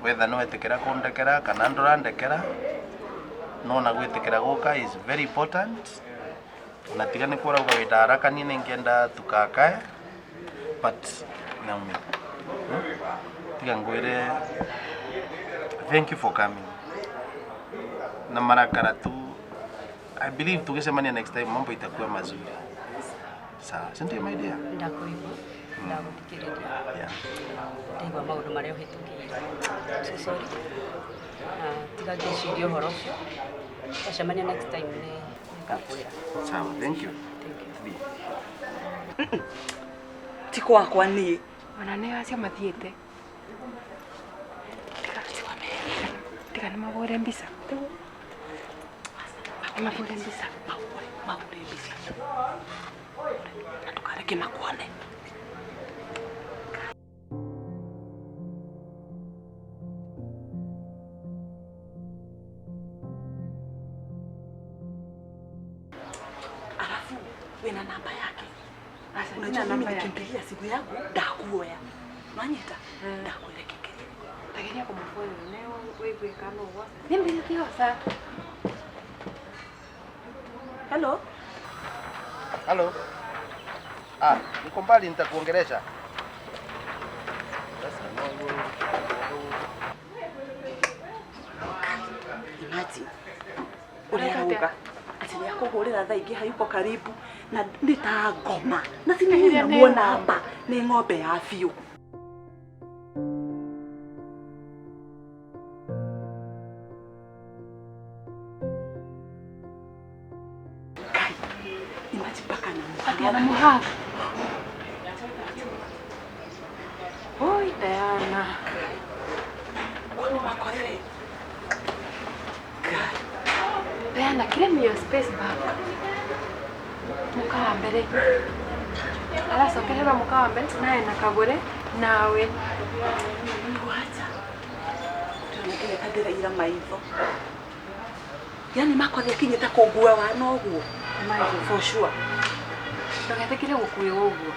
wetha nĩ wetĩkĩra kũndekera kana ndũrandekera no na gwĩtĩkĩra gũka is very important na tiga nĩ kũrauga wĩnda haraka niĩ nĩngĩenda tukakae but Naomi, Tiga ngwĩre thank you for coming na marakara tu. I believe tukicemania next time mambo itakuwa mazuri, sawa, si ndio, my dear? Ndakũigua, ndagũthikĩrĩria. Ndaigua maũndũ marĩa ũhĩtũkĩire. So sorry. Na tiga ngĩciria ũhoro ũcio. Twacemania next time nĩ ngakwĩra. Sawa, thank you. Thank you. Ti kwakwa niĩ. Ona nĩ acio mathiĩte. Tiga tiga nĩ mahũre mbica. Nĩ mahũre mbica. Mahũre mahũre mbica na ndũkareke makuone. Alafu wĩna namba yake? Aca, Unajua sina mimi namba yake. nikimpigia simu yangu ndakuoya nwanyita ndakwerekekeria. Tageria kũmũbũrĩra ne wĩigue kana ũguo. Nĩ mbica tigoca. Hello. Halo. Ah, niko mbali, nitakuongelesha. Sasa no. Imagine ũrĩa arauga atĩ nĩ akũhũrĩra thaa ingĩ hayuko karibu na nĩ ta ngoma na Ĩrĩa nĩ sinamuona hapa nĩ ng'ombe ya biũ. Kai, imagine mpaka Ati na anamuhug. Oi, Diana. Kwani makore. Kai. Diana, claim your space back. Mũka wa mbere. Aracokererwo mũka wa mbere nawe na kagũre nawe. Wacha. Ndĩronekire ta ndĩraira maitho. Yani makore akinyĩte kũngue wana ũguo. For sure. Ndũgetĩkĩre gũkuĩrwo ũguo.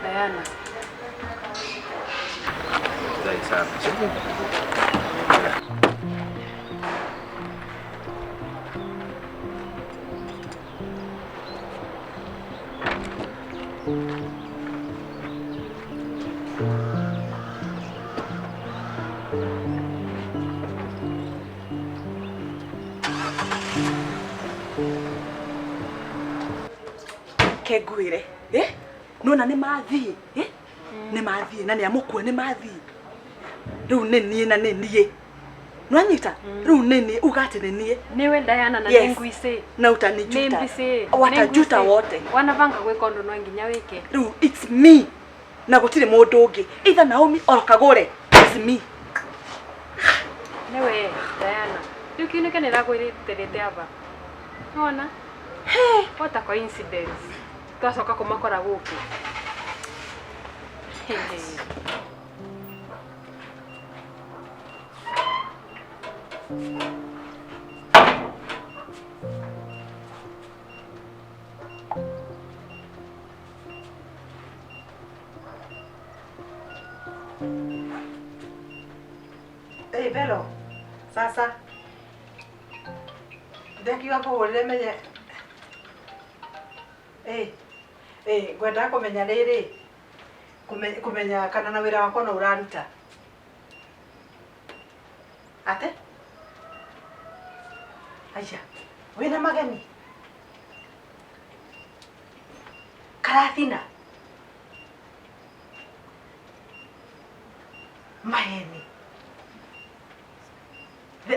Diana. Furahi sana. Si ndio? Ke ngwĩre. Eh? Nona nĩ mathiĩ. Eh? Nĩ mathiĩ na nĩ amũkue nĩ mathiĩ. Rĩu nĩ niĩ na nĩ niĩ. Nwanyita? Rĩu nĩ niĩ uga atĩ nĩ niĩ. Niwe Diana na Yes. nĩ ngwicĩ. Na Nĩ utanijuta. mbici. Watajuta wote. Wanabanga gwĩka ũndũ no nginya wĩke. Rĩu it's me. Na gũtirĩ mũndũ ũngĩ. Either Naomi or Kagore. It's me. Niwe Diana. Rĩu kĩu nĩkĩo nĩrakwĩrĩte aba. Nĩwona? What a coincidence. Twacoka kũmakora gũkũ. Hey, hey. Hey, Vero. Sasa. Ndakiuga ngũhũrĩre menye. Ĩ, ĩ, ngwendaga kũmenya rĩrĩ. Kũmenya kana na wĩra wakwa no ũraruta. Ate? Aya, wĩna mageni? Karathina? Maheni.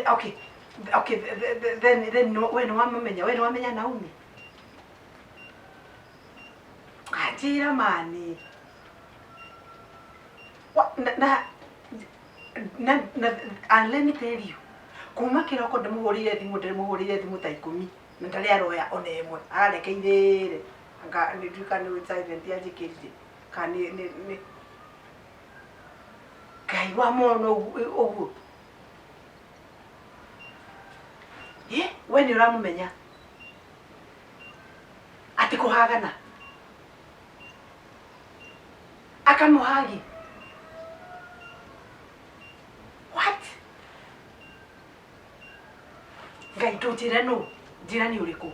Okay, okay, then we nĩ wamũmenya, we nĩ wamenya Naomi? Anjĩra mani. Na, and let me tell you, kuma kĩroko ndĩmũhũrĩire thimũ ta 10 na ndarĩ aroya ona ĩmwe, ararekeire. Anga nduika nĩ silent yanjĩkĩrire kana nĩ Ngai wa mona ũguo. We nĩ ũramũmenya atĩ kũhagana akamũhagi. What? Ngai ndũnjĩre nũ njĩra nĩ ũrĩkũ.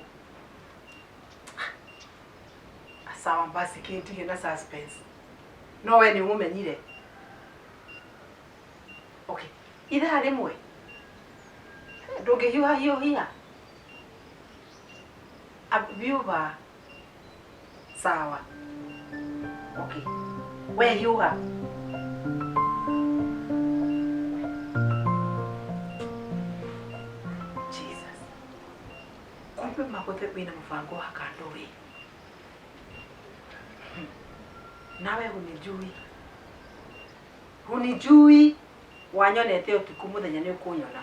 Sawa basi kĩndige na suspense. No we nĩ ũmũmenyire. Okay. Ithaa rĩmwe ndũngĩhiũha hiũhia biuba. Sawa. Okay. We hiũha. Jesus. Kumbe Makothe wĩna mũbango wa kando we. Nawe hunijui. Hunijui. Wanyonete ũtukũ mũthenya nĩ ũkũnyona.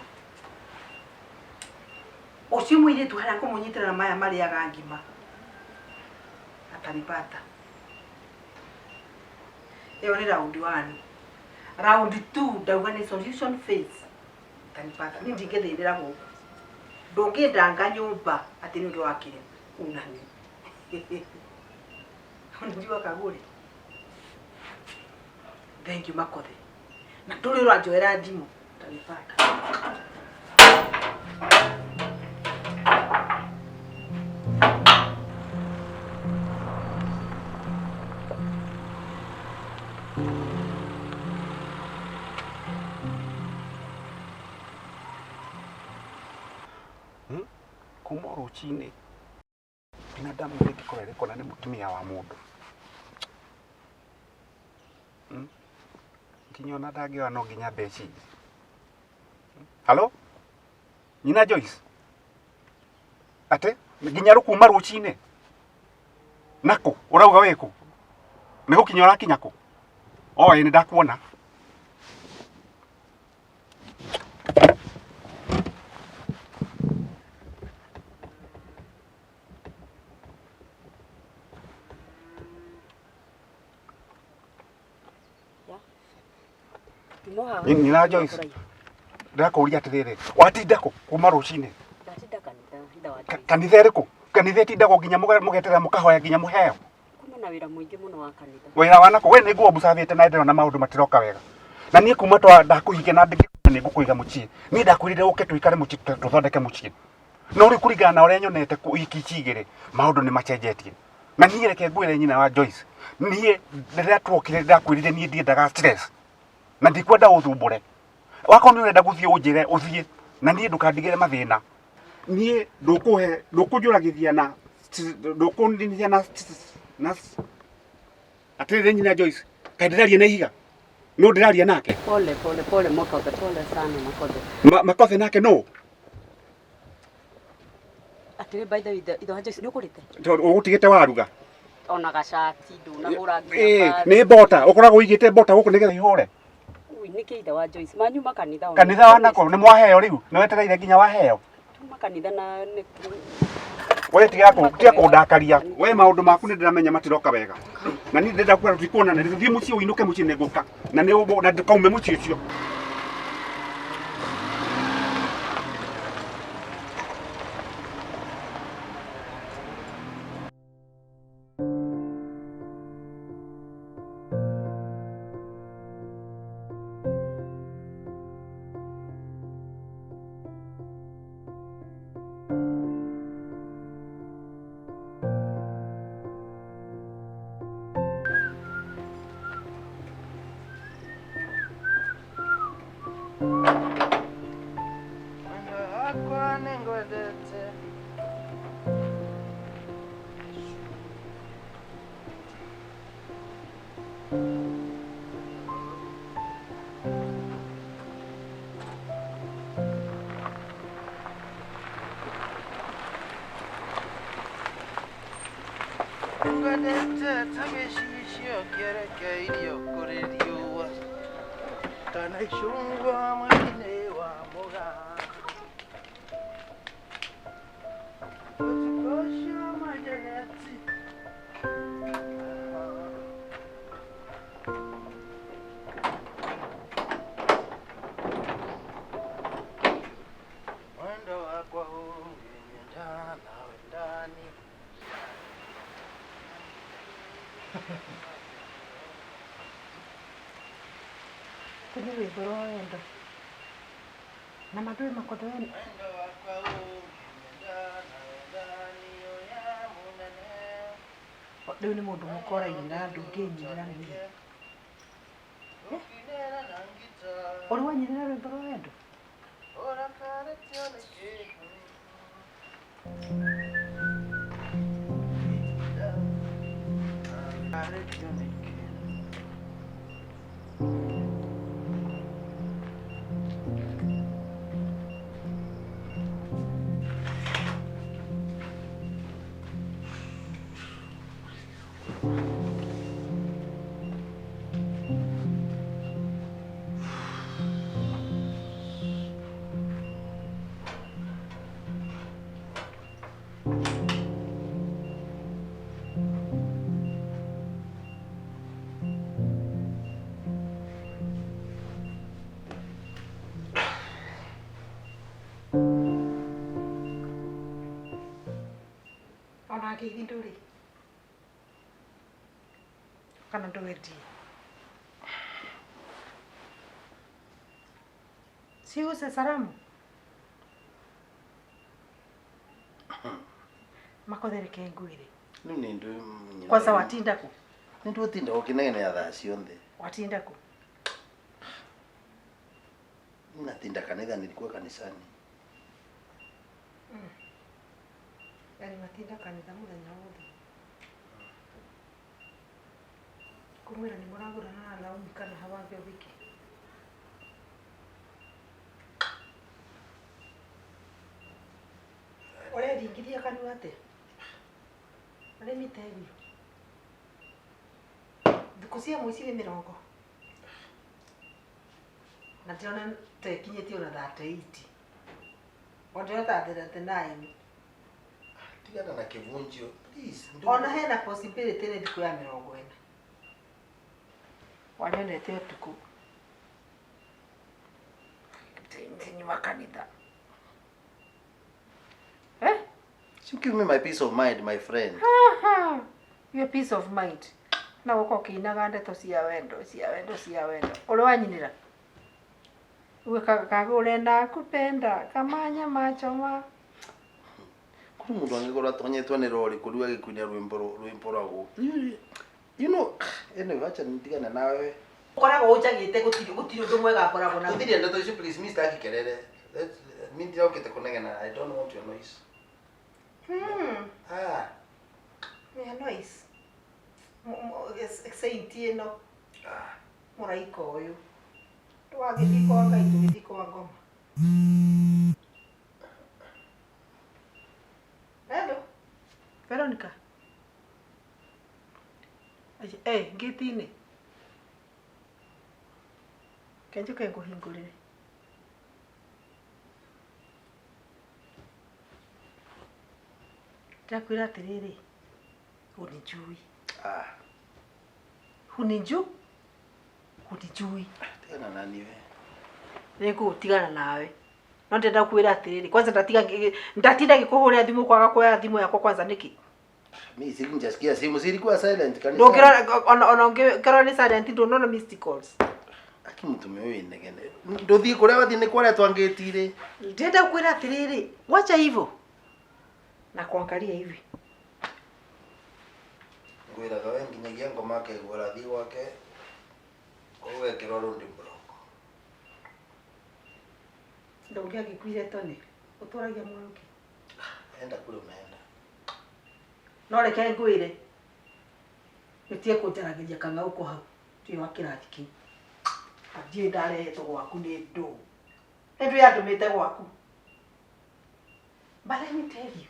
Ũcio mũirĩtu harĩa ngũmũnyitĩra na maya marĩaga ngima. Atanipata. Ĩyo nĩ round 1. Round 2 ndauga nĩ solution phase. Atanipata. Niĩ ndingĩthĩnĩra gũkũ. Ndũngĩndanga nyũmba atĩ nĩ ũndũ wa kĩrĩa unani. Unajua Kagure. Thank you Makothe. Na ndũrĩ ũranjoera thimũ. Atanipata. Kuma rũcinĩ binadamu rĩngĩkorwo ĩrĩkona nĩ mũtumia wa mũndũ nginya ona ndangĩoya no nginya mbeca. Halo nyina Joyce, ate nginya rũkuma rũcinĩ nakũ ũrauga wĩkũ nĩ gũkinya ũrakinya kũ? Oĩ nĩ ndakuona. Nyina Joyce, ndĩrakũũria atĩrĩrĩ, watinda kũ kuma rũcinĩ? Ndatinda kanitha itha wa Joyce. Kanitha ĩrĩkũ? Kanitha ĩtindagwo nginya mũgeterera mũkahoya nginya mũheo. Kuma na wĩra mũingĩ mũno wa kanitha. Wĩra wa nakũ? We nĩ nguo mbucabĩte na ndĩrona maũndũ matiroka wega. Na niĩ kuma twa ndakũhikia na nĩ ngũkũiga mũciĩ. Niĩ ndakwĩrire ũke tũikare mũciĩ tũthondeke mũciĩ. No rĩu kũringana na ũrĩa nyonete wiki ici igĩrĩ maũndũ nĩ macenjetie. Na niĩ reke ngwĩre nyina wa Joyce, niĩ rĩrĩa tuokire ndakwĩrire niĩ ndiendaga stress. Na ndikwenda ũthumbũre. Wakorwo nĩ ũrenda gũthiĩ ũnjĩre ũthiĩ, na niĩ ndũkandigĩre mathĩna. Niĩ ndũkũhe ndũkũnjũragithia na ndũkũndinithia na atĩrĩrĩ nyina Joyce, kaĩ ndĩraria na ihiga? No ndĩraria nake? Pole pole pole Makothe, pole sana Makothe. Makothe nake no? Atĩrĩ by the way ithe wa Joyce nĩ ũgũrĩte? Tondũ ũgũtigĩte waruga. Ona gacati ndũnagũra nginya. Nĩ mbota, ũkoragwo ũigĩte mbota gũkũ nĩgetha ihũre. Ui nĩkĩ ithe wa Joyce manyuma kanitha ona. Kanitha wa nako nĩ mwaheo rĩu, nĩ wetereire nginya waheo. Tuma kanitha na nĩ We tiga kũndakaria. We maũndũ maku nĩ ndĩramenya matiroka wega. Na niĩ ndĩrenda kuona tũtikuonana, thiĩ mũciĩ ũinũke mũciĩ nĩ ngũka. Na nĩ na ndũkaume mũciĩ ũcio. Kũnyua rwĩmbo rwa wendo na mandũĩ makothe we. Rĩu nĩ mũndũ mũka ũrainĩra ndũngĩnyinĩra niĩ. Ũrĩ wanyinĩra rwĩmbo rwa wendo? Ona ngeithi ndũrĩ kana ndũwendie siuse salamu makothe reke ngwĩre. Rĩu nĩ ndũ Kwanza watinda kũ? Nĩ ndũtinda ũkĩnegene thaa ciothe. Watinda kũ? Natinda kanitha, nilikuwa kanisani. Yani matinda kanitha mũthenya wothe kumwĩra nĩ mũragũrana na Naomi kana hawambe wiki. Ũreringithia kanua atĩa? Let me tell you, thikũ cia mũici nĩ mĩrongo na ndĩrona ta ĩkinyĩtie ona 38, o ndĩrona ta 39. Tigana na kĩvunjio please. Ona hena possibility nĩ thikũ ya 40. Wanyonete ũtukũ nyuma kanitha, eh? You give me my peace of mind, my friend. Your peace of mind na gũka ũkĩinaga ndeto cia wendo cia wendo cia wendo ũrĩ wanyinĩra uge kagũre na kupenda kamanya machoma. Kũrĩ mũndũ angĩkorwo atonyetwo nĩ rori kũrĩ agĩkuinia rwĩmbo rwa gũkũ. You know, anyway, acha ndigane nawe. Ũkoragwo ũnjagĩte gũtirĩ ũndũ mwega ngoragwo naguo. Gũtirĩ ndeto icio please, mi sitaki kelele. Mi ndirokĩte kũnegena. I don't want your noise. Ah. Nĩ noise. Saint ĩno. Ah. Mũraika ũyũ. Ndwagĩthiĩ kwa Ngai tũgĩthiĩ kwa ngoma. Hello. Veronica. Eh, ngĩti-inĩ. Kenjũke ngũhingũrĩre. Ndakwĩra atĩrĩrĩ, hunijui. Ah. Huniju? Hunijui. Tigana na niwe. Nĩngũgũtigana nawe. No ndĩrenda kwĩra atĩrĩrĩ, kwanza ndatinda ngĩkũhũrĩra thimũ kwaga kuoya thimũ yakwa kwanza nĩkĩ? Mi sijasikia simu, zilikuwa silent kanisa. Ndũngĩrora ona ũngĩkorwo nĩ silent ndũnona missed calls. Aki mũtumia ũyũ inegene. Ndũthiĩ kũrĩa wathiĩ nĩ kwaretwo ngĩti-rĩ. Ndĩrenda kwĩra atĩrĩrĩ, wacha hivyo. Na kuangalia hivi. Ngwĩraga we nginyagia ngoma akegwara athiĩ gwake ũgekĩrwo rũndi block. Ndũngĩ angĩkuire tone, ũtũragia muoyo kĩ? Enda kũrĩa umeenda. No reke ngwĩre, ũtige kũnjaragĩria kang'aũkũ hau, ndirĩ wa kĩrathi kĩu. Ndiũĩ ndarehetwo gwaku nĩ ndũ. Nĩ ndũ yandũmĩte gwaku. But let me tell you,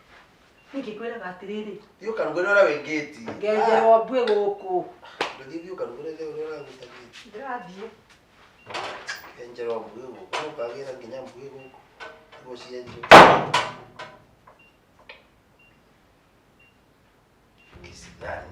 niĩ ngĩkwĩraga atĩrĩrĩ, Thiĩ ũkarugĩre ũrĩa wĩ ngĩti. ngenjerwo mbuĩ gũkũ. Ndũthiĩ thiĩ ũkarugĩre ũrĩa ũraruta ngĩti. Ndĩrathiĩ. Kenjerwo mbuĩ gũkũ, no ũkagĩra nginya mbuĩ gũkũ. Nĩguo cienjwo. Kisigani.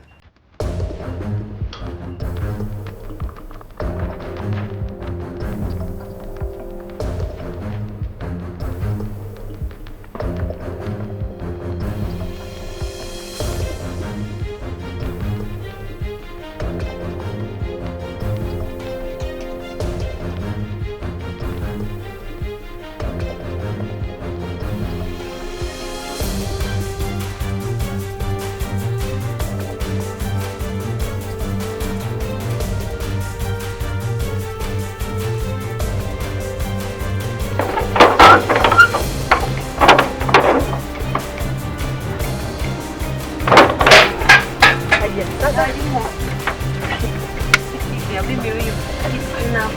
Now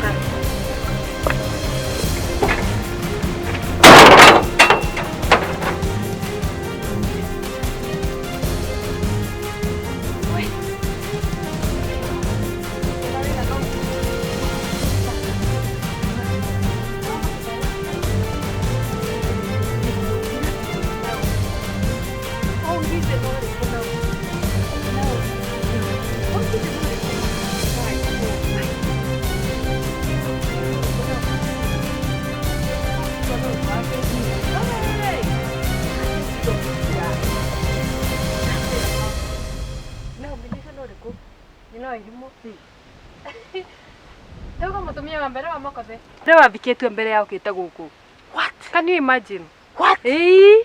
Rĩu wathikĩtue mbere ya ũkĩte gũkũ. What? Can you imagine? What? Ĩĩ.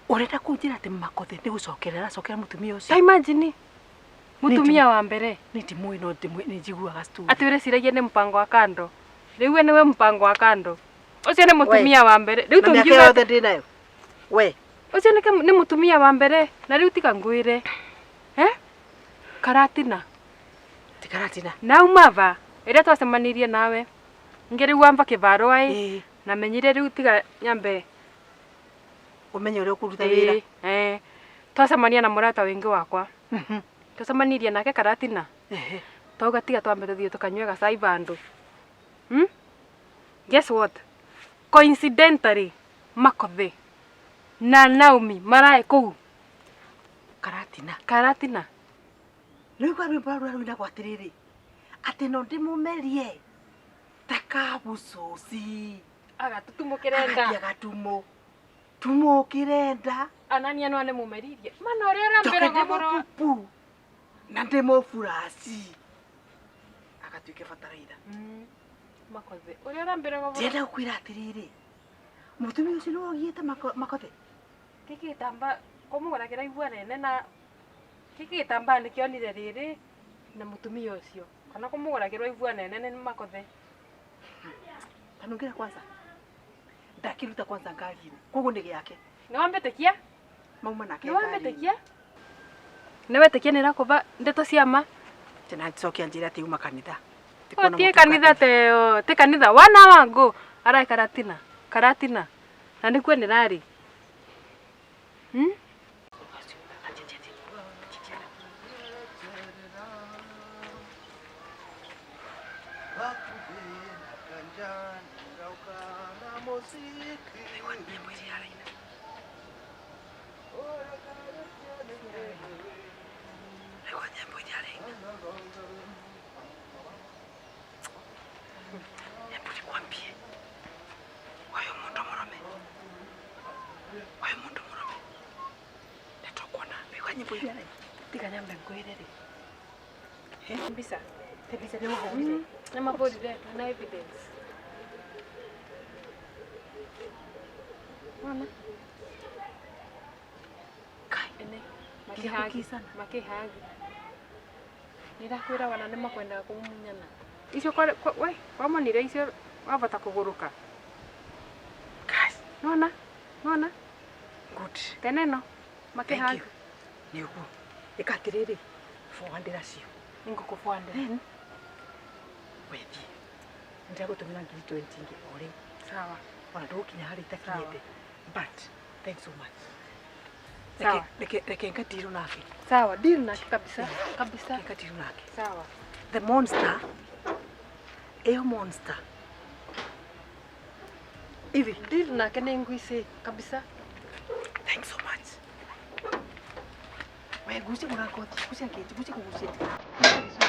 Ũrenda kũnjĩra atĩ Makothe nĩ gũcokerera aracokera mũtumia ũcio? Ta imagine. Mũtumia wa mbere. Nĩ ndimũĩ no nĩ njiguaga story. Atĩ ũreciragia nĩ mũpango wa kando. Rĩu we nĩwe mũpango wa kando. Ũcio nĩ mũtumia wa mbere. Rĩu Na mĩaka tũngiuga yothe ndĩ nayo. We. Ũcio nĩ mũtumia wa mbere. Na rĩu tiga ngwĩre. Eh? Karatina. Ti Karatina. Nauma va ĩrĩa twacemanirie nawe ngĩrĩu wamba kĩbarũa ĩ na menyire rĩu tiga nyambe ũmenye ũrĩa ũkũruta wĩra. Eh, twacemania na mũrata wĩngĩ wakwa twacemanirie nake Karatina twauga tiga twambe tũthiĩ tũkanyue gacai vandũ. Guess what? Coincidentally Makothe na Naomi maraĩ kũu Karatina. Karatina. Rĩu kwa rwĩmbo rũrĩa rũinagwo atĩrĩrĩ atĩ no ndĩmũmerie ta kabucuci agatutumũkĩre nda agatumo tumũkĩre nda anania no nĩmũmeririe mana ũrĩa ũrambĩra goboro ndĩmũpupu na ndĩmũburaci agatuĩke bataraitha. Makothe ũrĩa ũrambĩra goboro ndĩrenda gũkwĩra atĩrĩrĩ mũtumia ũcio nĩwe ũgiĩte Makothe gĩkĩ gĩtambaa kũmũgũragĩra igua nene na gĩkĩ gĩtambaa nĩkĩonire rĩrĩ na mũtumia ũcio kana kũmũgũragĩrwo igua nene nĩ Makothe. Tanungira kwanza ndakiruta kwanza ngari-inĩ koguo nĩ gĩake. Nĩwambĩtĩkia? Mauma nake. Nĩwambĩtĩkia? Nĩwetĩkia nĩrakũva ndeto cia ma? Tena ncokia njĩra atĩ uma kanitha. Ti kanitha teo ti kanitha wana wangu arai Karatina Karatina na nĩkuo nĩrarĩ. Tiga nyambe ngwĩre rĩ. Mbica. Mbica nĩmahũrire. Nĩmahũrire na evidence. Wona? Kai. Ene. Makĩhagi. Makĩhagi. Nĩndakwĩra wana nĩmakwendaga kũmumunyana. Icio we wamonire icio wabata kũgũrũka. Guys. Nona? Nona? Good. Tene no. Makĩhagi. Nĩ ũguo. Ĩka atĩrĩrĩ, bũandĩra cio. Nĩngũkũbũandĩra. Then wethiĩ. Nĩndagũtũmĩra ngiri 20 ingĩ o rĩu. Sawa. Ona ndũgũkinya harĩa itakinyĩte. But thanks so much. Sawa. Reke ngatirwo nake. Sawa, deal nake kabisa. Kabisa. Ngatirwo nake. Sawa. The monster. Eyo monster. Hivi. Deal nake nĩ nguici kabisa. Thanks so much. We gucie mũrango, gucia ngĩti, gucie kũgucia.